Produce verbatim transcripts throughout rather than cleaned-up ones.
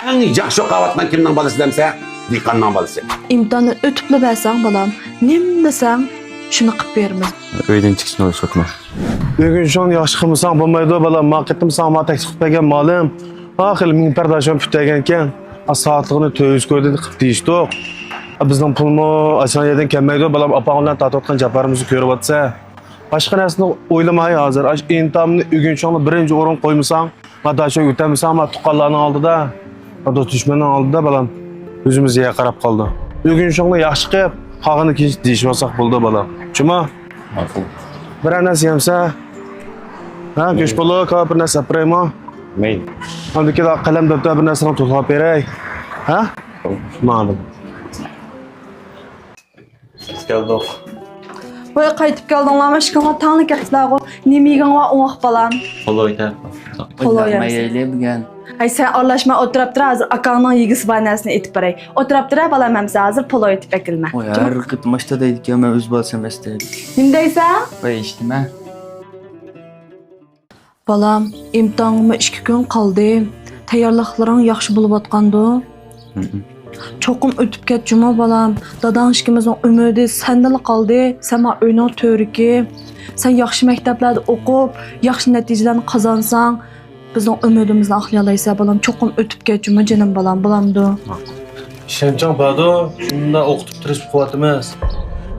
ئەڭ ياخشى ئوقۇۋاتقان كىمنىڭ بالىسى دەمسە؟ دېھقاننىڭ بالىسى. ئىمتىھاننى ئۆتۈپلا بەرسەڭ، بالام، نېمە دېسەڭ، شۇنى قىلىپ بېرىمىز. ئۆيدىن چىقىشنى ئويلىشىۋاتىمەن. بۈگۈن شۇڭ ياخشى قىلمىساڭ بولمايدۇ، بالام. ما قېتىم ساڭا ما تەكلىپ قىلىپ بەرگەن مالىم. ئاخىرى مىڭ پەرداشىم پۈتتۈرگەنكەن. سائاتلىقىنى تۆت يۈز كوي دېدى، قىلىپ دېيىشتۇق. بىزنىڭ پۇلمۇ ئاشۇ يەردىن كەلمەيدۇ، بالام. ئاپاڭ بىلەن تارتىۋاتقان جاپارىمىزنى كۆرۈۋاتىسەن. باشقا نەرسىنى ئويلىماي ھازىر. ئاشۇ ئىمتىھاننى ئۆگىنىشىڭنى بىرىنچى ئورۇن قويمىساڭ، ما داشۆگە ئۆتەلمىسەڭ، ما تۇغقانلارنىڭ ئالدىدا، ما دوست دۈشمەننىڭ ئالدىدا، بالام، يۈزىمىز يەرگە قاراپ قالىدۇ. ئۆگىنىشىڭنى ياخشى قىلىپ، قالغىنى كېيىن دېيىشىۋالساق بولىدۇ، بالام. جۇمۇ؟ ماقۇل. بىرەر نەرسە يەمسە، ھە، گۆش پولۇ، كاۋاپ بىر نەرسە ئەپ بېرەيمۇ؟ مەيلى. ئاندىن كېيىن قەلەم، دەپتەر بىر نەرسىنى توپلاپ بېرەي. ھە؟ ماقۇل. كەلدۇق. ۋاي، قايتىپ كەلدىڭلارمۇ؟ ئىشىكىڭلار تاڭلا كەپسىلەرغۇ. نېمە يېگىڭ بار ئوڭاق بالام؟ پولو يېتەر. پولو يەمسەن. مەيلى بۈگۈن. ئاي، سەن ئارىلاشما ئولتۇراپ تۇر، ھازىر ئاكاڭنىڭ يېگۈسى بار نەرسىنى ئېتىپ بېرەي. ئولتۇراپ تۇر، بالام، ئەمسە ھازىر پولو ئېتىپ ئەكېلىمەن. ۋاي، ھەر قېتىم ئاشتا دەيدىكەن، مەن ئۆز بالىسام ئەستە. نېمە دەيسەن؟ ۋاي، ئىشتىمەن. بالام، ئىمتىھانغىمۇ ئىككى كۈن قالدى. تەييارلىقلىرىڭ ياخشى بولۇۋاتقاندۇ؟ چوقۇم ئۆتۈپ كەت جۇمۇ، بالام. داداڭ ئىككىمىزنىڭ ئۈمىدى سەندىلا قالدى. سەن مانا ئۆينىڭ تۈۋرۈكى. سەن ياخشى مەكتەپلەردە ئوقۇپ، ياخشى نەتىجىلەرنى قازانساڭ، بىزنىڭ ئۈمىدىمىزنى ئاقلىيالايسەن، بالام. چوقۇم ئۆتۈپ كەت جۇمۇ، جېنىم بالام، بولامدۇ؟ ئىشەنچىڭ باردۇ، شۇنداق ئوقۇتۇپ تىرىشىپ قىلىۋاتىمىز.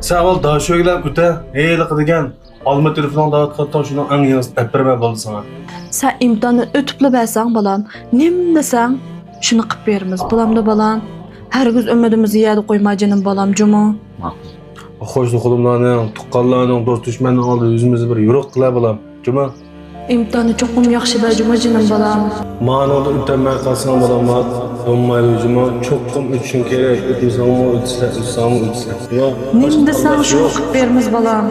سەن ئاۋۋال داشۆگىلەر ئۆتە، ھېلىقى دېگەن ئالما تېلېفونۇڭدا ئاتقانتىڭ، شۇنىڭ ئەڭ يېڭىسىنى ئەپ بېرىمەن بولدى ساڭا. سەن ئىمتىھاننى ئۆتۈپلا بەرسەڭ، بالام، نېمە دېسەڭ، شۇنى قىلىپ بېرىمىز. بولامدۇ، بالام؟ ھەرگىز ئۈمىدىمىزنى يەردە قويما، جېنىم بالام، جۇمۇ. ماقۇل. خوش، توقۇلۇملارنىڭ، تۇغقانلارنىڭ، دوست دۈشمەننىڭ ئالدىدا يۈزىمىزنى بىر يورۇق قىلە، بالام، جۇمۇ. ئىمتىھاننى چوقۇم ياخشى بەر جۇمۇ، جېنىم بالام. مانىڭدا ئۆتەلمەي قالساڭ، بالام، بولمايدۇ جۇمۇ. چوقۇم ئۆتۈشۈڭ كېرەك. ئۆتمىسەڭمۇ ئۆتىسەن، ئۆتسەڭمۇ ئۆتىسەن. نېمە دېسەڭ، شۇنى قىلىپ بېرىمىز، بالام.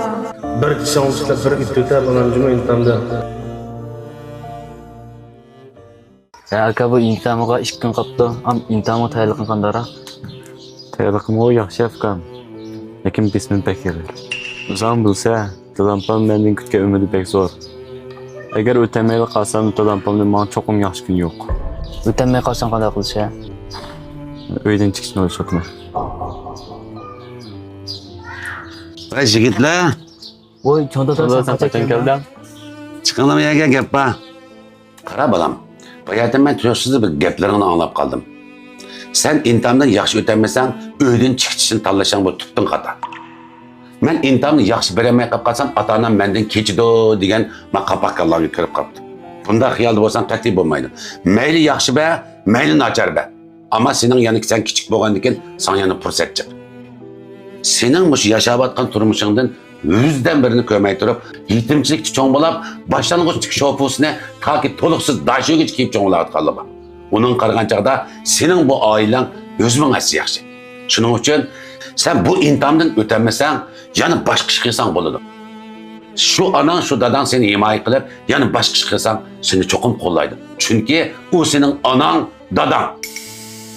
بىر ئىشىڭنى ئىشلەپ، بىر ئۆتۈۋېتە، بالام، جۇمۇ، ئىمتىھاندا. ھە، ئاكا، بۇ ئىمتىھانغا ئىككى كۈن قاپتۇ. ئام، ئىمتىھانغا تەييارلىقىڭ قانداقراق؟ تەييارلىقىمغۇ ياخشى، ئۇكام. لېكىن بېسىمىم بەك ئېغىر. ئۆزۈڭ بىلسە، دادام-پام مەندىن كۈتكەن ئۈمىدى بەك زور. ئەگەر ئۆتەلمەيلا قالسام، دادام-پامدىن ماڭا چوقۇم ياخشى كۈن يوق. ئۆتەلمەي قالساڭ قانداق قىلىسەن؟ ئۆيدىن چىقىشنى ئويلىشىۋاتىمەن. ۋاي، يىگىتلەر! ۋوي، چوڭ دادا، سەن قاچان كەلدىڭ؟ چىقىڭلار، بۇ يەرگە گەپ بار. قارا، بالام، باياتىن مەن تۇيۇقسىزلا بىر گەپلىرىڭنى ئاڭلاپ قالدىم. سەن ئىمتىھاندىن ياخشى ئۆتەلمىسەڭ، ئۆيدىن چىقىشنى تاللىشىڭ بۇ تۈپتىن خاتا. مەن ئىمتىھاننى ياخشى بېرەلمەي قېلىپ قالسام، ئاتا-ئانام مەندىن كېچىدۇ دېگەن ما قاپاق كاللامغا كىرىپ قاپتۇ. بۇنداق خىيالدا بولساڭ قەتئىي بولمايدۇ. مەيلى ياخشى بەر، مەيلى ناچار بەر. ئەمما سېنىڭ يەنە، سەن كىچىك بولغاندىكىن ساڭا يەنە پۇرسەت جىق. سېنىڭ مۇشۇ ياشاۋاتقان تۇرمۇشۇڭدىن يۈزدىن بىرىنى كۆرمەي تۇرۇپ، يېتىمچىلىكتە چوڭ بولاپ، باشلانغۇچتىكى شوپۇسىنى تاكى تولۇقسىز داشۆگىچە كىيىپ چوڭ بولاۋاتقانلار بار. ئۇنىڭغا قارىغان چاغدا سېنىڭ بۇ ئائىلەڭ يۈز مىڭ ھەسسە ياخشى. شۇنىڭ ئۈچۈن سەن بۇ ئىمتىھاندىن ئۆتەلمىسەڭ، يەنە باشقا ئىش قىلساڭ بولىدۇ. شۇ ئاناڭ، شۇ داداڭ سېنى ھىمايە قىلىپ، يەنە باشقا ئىش قىلساڭ، سېنى چوقۇم قوللايدۇ. چۈنكى ئۇ سېنىڭ ئاناڭ، داداڭ.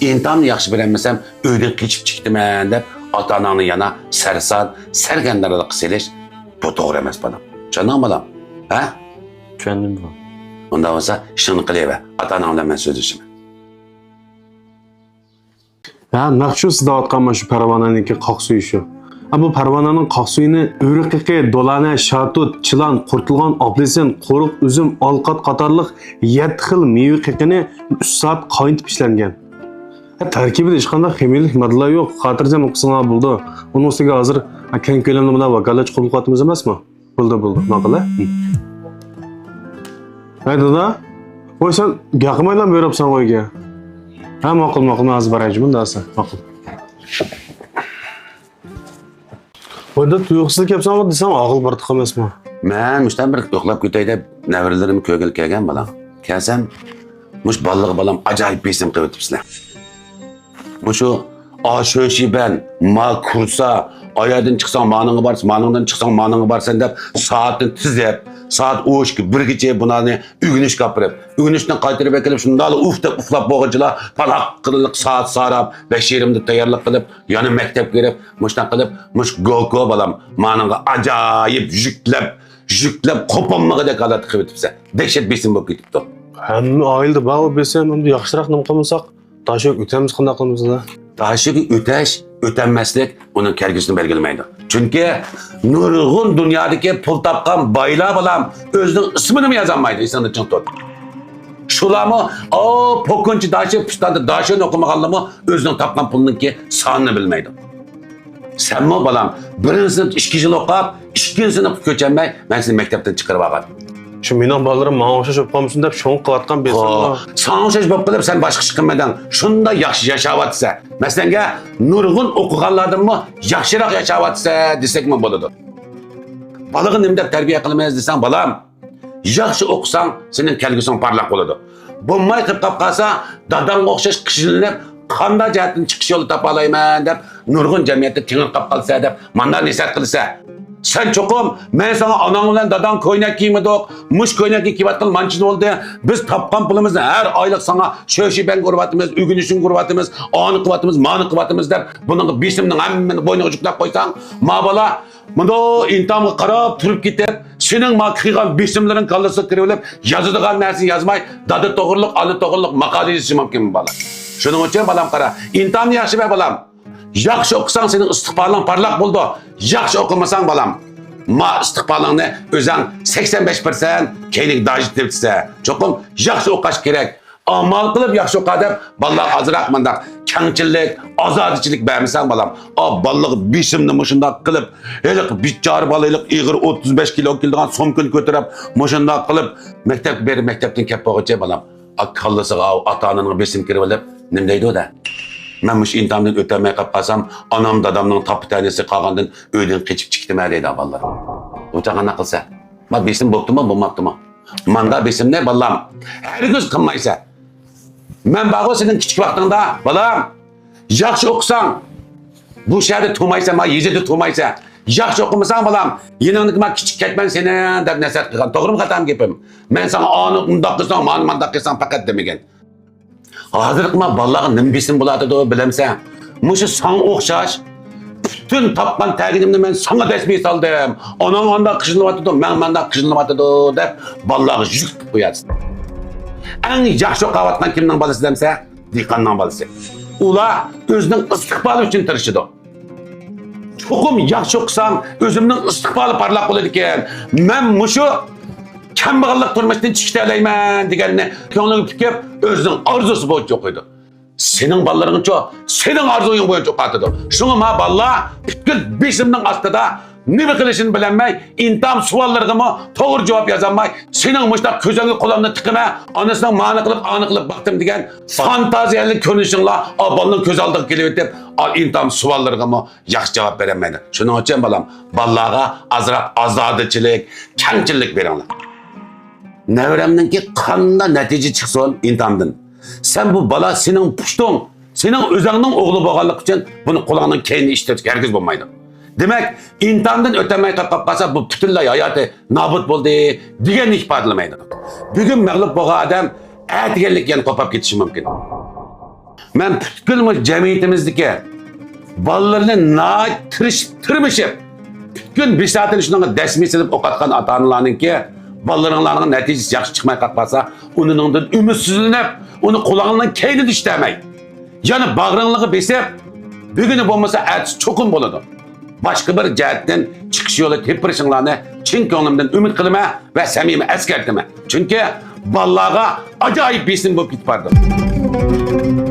ئىمتىھاننى ياخشى بېرەلمىسەم، ئۆيدىن قېچىپ چىقىتىمەن دەپ، ئاتا-ئاناڭنى يەنە سەرسان، سەرگەردانلىققا سېلىش، بۇ توغرا ئەمەس، بالام. چۈشەندىڭمۇ، بالام؟ ھە؟ چۈشەندىم، بابا. ئۇنداق بولسا، ئىشىڭنى قىلىۋەر. ئاتا-ئاناڭ بىلەن مەن سۆزلىشىمەن. ھە، نەق شۇ سىزداۋاتقان مانا شۇ پەرۋانەنىڭكى قاق سۈيى شۇ. ھە، بۇ پەرۋانەنىڭ قاق سۈيىنى ئۆرۈك قېقى، دولانە، شاتۇت، چىلان، قۇرۇتۇلغان ئاپېلسىن، قورۇق ئۈزۈم، ئالقات قاتارلىق يەتتە خىل مېۋە قېقىنى ئۈچ سائەت قاينىتىپ ئىشلەنگەن. ھە، تەركىبىدە ھېچقانداق خىمىيەلىك ماددىلار يوق، خاتىرجەم ئوقۇسىڭلار بولىدۇ. ئۇنىڭ ئۈستىگە ھازىر، ھە، كەڭ كۆلەمدە مانا ۋاكالەتچى قوبۇل قىلىۋاتىمىز ئەمەسمۇ؟ بولدى، بولدى، ماقۇل، ھە؟ ھەي، دادا. ۋاي، سەن گەقىمايلا بېرىپسەن غۇ ئۆيگە. ھە، ماقۇل، ماقۇل، مەن ھازىر باراي جۇمۇ، دادىسى. ماقۇل. ۋاي، دادا، تۇيۇقسىز كەپسەن غۇ دېسەڭ، ئاغىل بارتۇق ئەمەسمۇ؟ مەن مۇشۇنداق بىر ئۇخلاپ كېتەي دەپ نەۋرىلىرىمنى كۆرگىلى كەلگەن، بالام. كەلسەم، مۇشۇ بالىلىرىغا، بالام، ئاجايىپ بېسىم قىلىۋېتىپسىلەر. مۇشۇ ئاشۆشىبەن، ما كۇرسا، ئايەردىن چىقساڭ مانىڭغا بارسەن، مانىڭدىن چىقساڭ مانىڭغا بارسەن دەپ سائەتنى تىزىپ، سائەت ئون ئىككى، بىرگىچە بۇلارنى ئۆگىنىشكە ئاپىرىپ، ئۆگىنىشتىن قايتۇرۇپ ئەكېلىپ، شۇنداقلا ئۇھ دەپ ئۇخلاپ بولغۇچىلا، پالاق قىلىپ سائەت ساراپ، بەش يېرىمدە تەييارلىق قىلىپ، يەنە مەكتەپكە بېرىپ، مۇشۇنداق قىلىپ، مۇشۇ گوكو بالام مانىڭغا ئاجايىپ يۈكلەپ، يۈكلەپ قوپالمىغۇدەك ھالەتتە قىلىۋېتىپسەن. دەھشەت بېسىم بولۇپ كېتىپتۇ. ھەممە ئائىلىدە بار ئۇ بېسىم، ئەمدى ياخشىراق نېمە قىلمىساق؟ داشۆگە ئۆتەمسە قانداق قىلىمىز ئۇنى؟ داشۆگە ئۆتەش، ئۆتەلمەسلىك ئۇنىڭ كەلگۈسىنى بەلگىلىمەيدۇ. چۈنكى نۇرغۇن دۇنيادىكى پۇل تاپقان بايلار، بالام، ئۆزىنىڭ ئىسمىنىمۇ يازالمايدۇ، ئېسىڭدە چىڭ تۇت. شۇلارمۇ، ئاۋۇ پوكۇنچى داشۆ، پۇستاندا داشۆنى ئوقۇمىغانلارمۇ ئۆزىنىڭ تاپقان پۇلىنىڭكى سانىنى بىلمەيدۇ. سەنمۇ، بالام، بىرىنچى سىنىپتا ئىككى يىل ئوقۇپ، ئىككىنچى سىنىپقا كۆچەلمەي، مەن سېنى مەكتەپتىن چىقىرىۋالغان. شۇ مېنىڭ بالىلىرىم ماڭا ئوخشاش بولۇپ قالمىسۇن دەپ شۇڭا قىلىۋاتقان بېسىم. خو، ساڭا ئوخشاش بولۇپ قېلىپ، سەن باشقا ئىش قىلمىدىڭ. شۇنداق ياخشى ياشاۋاتىسەن. مەسىلەنگە، نۇرغۇن ئوقۇغانلاردىنمۇ ياخشىراق ياشاۋاتىسەن دېسەكمۇ بولىدۇ. بالىغا نېمە دەپ تەربىيە قىلىمىز دېسەڭ، بالام، ياخشى ئوقۇساڭ، سېنىڭ كەلگۈسىڭ پارلاق بولىدۇ. بولماي قېلىپ قالسا، داداڭغا ئوخشاش قىينىلىپ، قانداق جەھەتتىن چىقىش يولى تاپالايمەن دەپ، نۇرغۇن جەمئىيەتتە تېڭىرقاپ قالىسەن دەپ، مانداق نەسىھەت قىلىسەن. سەن چوقۇم، مەن ساڭا ئاناڭ بىلەن داداڭ كوينەك كىيمىدۇق، مۇشۇ كوينەكنى كىيىۋاتقىلى مانچە يىل بولدى، بىز تاپقان پۇلىمىزنى ھەر ئايلىق ساڭا شۆشىبەڭگە ئۇرۇۋاتىمىز، ئۆگىنىشىڭگە ئۇرۇۋاتىمىز، ئانى قىلىۋاتىمىز، مانى قىلىۋاتىمىز دەپ، بۇنىڭغا بېسىمنىڭ ھەممىنى بوينىغا يۈكلەپ قويساڭ، ما بالا مۇنداق ئىمتىھانغا قاراپ تۇرۇپ كېتىپ، سېنىڭ ما قىلغان بېسىملىرىڭ كاللىسىغا كىرىۋېلىپ، يازىدىغان نەرسىنى يازماي، دادا توغرۇلۇق، ئانا توغرۇلۇق ماقالە يېزىشى مۇمكىن بالا. شۇنىڭ ئۈچۈن بالام قارا، ئىمتىھاننى ياخشى بەر بالام. ياخشى ئوقۇساڭ سېنىڭ ئىستىقبالىڭ پارلاق بولىدۇ. ياخشى ئوقۇمىساڭ بالام، ما ئىستىقبالىڭنى ئۆزەڭ سەكسەن بەش پىرسەنت كەينىگە داجىتىۋېتىسەن. چوقۇم ياخشى ئوقۇش كېرەك. ئامال قىلىپ ياخشى ئوقۇ دەپ، بالىلارغا ئازراق مۇنداق كەڭچىللىك، ئازادىچىلىك بەرمىسەڭ، بالام، ئا، بالىلىق بېسىمنى مۇشۇنداق قىلىپ، ھېلىقى بىچارە بالا ھېلىقى ئېغىر ئوتتۇز بەش كىلو كېلىدىغان سومكىنى كۆتۈرۈپ، مۇشۇنداق قىلىپ مەكتەپكە بېرىپ، مەكتەپتىن كەپ بولغۇچە، بالام، ئا، كاللىسىغا ئاۋۇ ئاتا-ئانىنىڭ بېسىم كىرىۋېلىپ، نېمە دەيدۇ دە؟ مەن مۇشۇ ئىمتىھاندىن ئۆتەلمەي قاپ قالسام، ئانام، دادامنىڭ تاپا-تەنىسى، قالغاندىن ئۆيدىن قېچىپ چىقىتىمەن دەيدۇ بالىلار. بۇ چاغ قانداق قىلسا؟ ما بېسىم بوپتۇمۇ، بولماپتىمۇ؟ ماندا بېسىمنى، بالام، ھەرگىز قىلمايسەن. مەن بارغۇ سېنىڭ كىچىك ۋاقتىڭدا، بالام، ياخشى ئوقۇساڭ، بۇ شەھەردە تۇرمايسەن، ما يېزىدا تۇرمايسەن. ياخشى ئوقۇمىساڭ، بالام، يېنىڭدىكى ما كىچىك كەتمەن سېنى دەپ نەسىھەت قىلغان. توغرىمۇ، خاتامۇ گېپىم؟ مەن ساڭا ئانى ئۇنداق قىلساڭ، مانى مانداق قىلساڭ پەقەت دېمىگەن. ھازىرقى ما بالىلارغا نېمە بېسىم بولاتىدۇ، بىلەمسەن؟ مۇشۇ ساڭا ئوخشاش پۈتۈن تاپقان تەگىنىمنى مەن ساڭا تەشبىھ سالدىم. ئاناڭ ئانداق قىينىلىۋاتىدۇ، مەن مانداق قىينىلىۋاتىدۇ دەپ بالىلارغا يۈك تۇتۇپ قوياتسەن. ئەڭ ياخشى ئوقۇۋاتقان كىمنىڭ بالىسى دەمسە؟ دېھقاننىڭ بالىسى. ئۇلار ئۆزىنىڭ ئىستىقبالى ئۈچۈن تىرىشىدۇ. چوقۇم ياخشى ئوقۇسام، ئۆزۈمنىڭ ئىستىقبالى پارلاق بولىدىكەن. مەن مۇشۇ كەمبەغەللىك تۇرمۇشتىن چىقىشنى تىلەيمەن دېگەننى كۆڭلىگە پۈكۈپ، ئۆزىنىڭ ئارزۇسى بويىچە ئوقۇيدۇ. سېنىڭ بالىلىرىڭچۇ سېنىڭ ئارزۇيۇڭ بويىچە ئوقۇۋاتىدۇ. شۇڭا ما بالىلار پۈتكۈل بېسىمنىڭ ئاستىدا نېمە قىلىشىنى بىلەلمەي، ئىمتىھان سوئاللىرىغىمۇ توغرا جاۋاب يازالماي، سېنىڭ مۇشۇنداق كۆزۈڭگە قولۇمنى تىقىمەن، ئانىسىنىڭ مانى قىلىپ، ئانى قىلىپ باقتىم دېگەن فانتازىيەلىك كۆرۈنۈشۈڭلار ئا بالىنىڭ كۆز ئالدىغا كېلىۋېتىپ، ئا ئىمتىھان سوئاللىرىغىمۇ ياخشى جاۋاب بېرەلمەيدۇ. شۇنىڭ ئۈچۈن بالام، بالىلارغا ئازراق ئازادىچىلىك، كەڭچىللىك بېرىڭلار. نەۋرەمنىڭكى قانداق نەتىجە چىقسۇن ئىمتىھاندىن، سەن بۇ بالا سېنىڭ پۇشتۇڭ، سېنىڭ ئۆزەڭنىڭ ئوغلى بولغانلىقى ئۈچۈن بۇنى قۇلىقىڭنىڭ كەينىدىن ئىشلىتىۋېتىشكە ھەرگىز بولمايدۇ. دېمەك، ئىمتىھاندىن ئۆتەلمەي قېلىپ قالسا، بۇ پۈتۈنلەي ھاياتى نابۇت بولدى دېگەننى ئىپادىلىمەيدۇ. بۈگۈن مەغلۇپ بولغان ئادەم ئەتىگەنلىك يەنە قوپاپ كېتىشى مۇمكىن. مەن پۈتكۈل مۇشۇ جەمئىيىتىمىزدىكى بالىلىرىنى ناھايىتى تىرىشىپ، تىرمىشىپ، پۈتكۈل بىساتىنى شۇنىڭغا دەسمىي سېلىپ ئوقۇتقان ئاتا-ئانىلارنىڭكى بالىلىرىڭلارنىڭ نەتىجىسى ياخشى چىقماي قالىپ قالسا، ئۇنىڭدىن ئۈمىدسىزلىنىپ، ئۇنى قۇلاقنىڭ كەينىدە ئىشلەتمەي، يەنە باغرىڭلارغا بېسىپ، بۈگۈنى بولمىسا ئەتىسى چوقۇم بولىدۇ. باشقا بىر جەھەتتىن چىقىش يولى تېپىپ بېرىشىڭلارنى چىن كۆڭلۈمدىن ئۈمىد قىلىمەن ۋە سەمىمىي ئەسكەرتىمەن. چۈنكى بالىلارغا ئاجايىپ بېسىم بولۇپ كېتىپ بارىدۇ.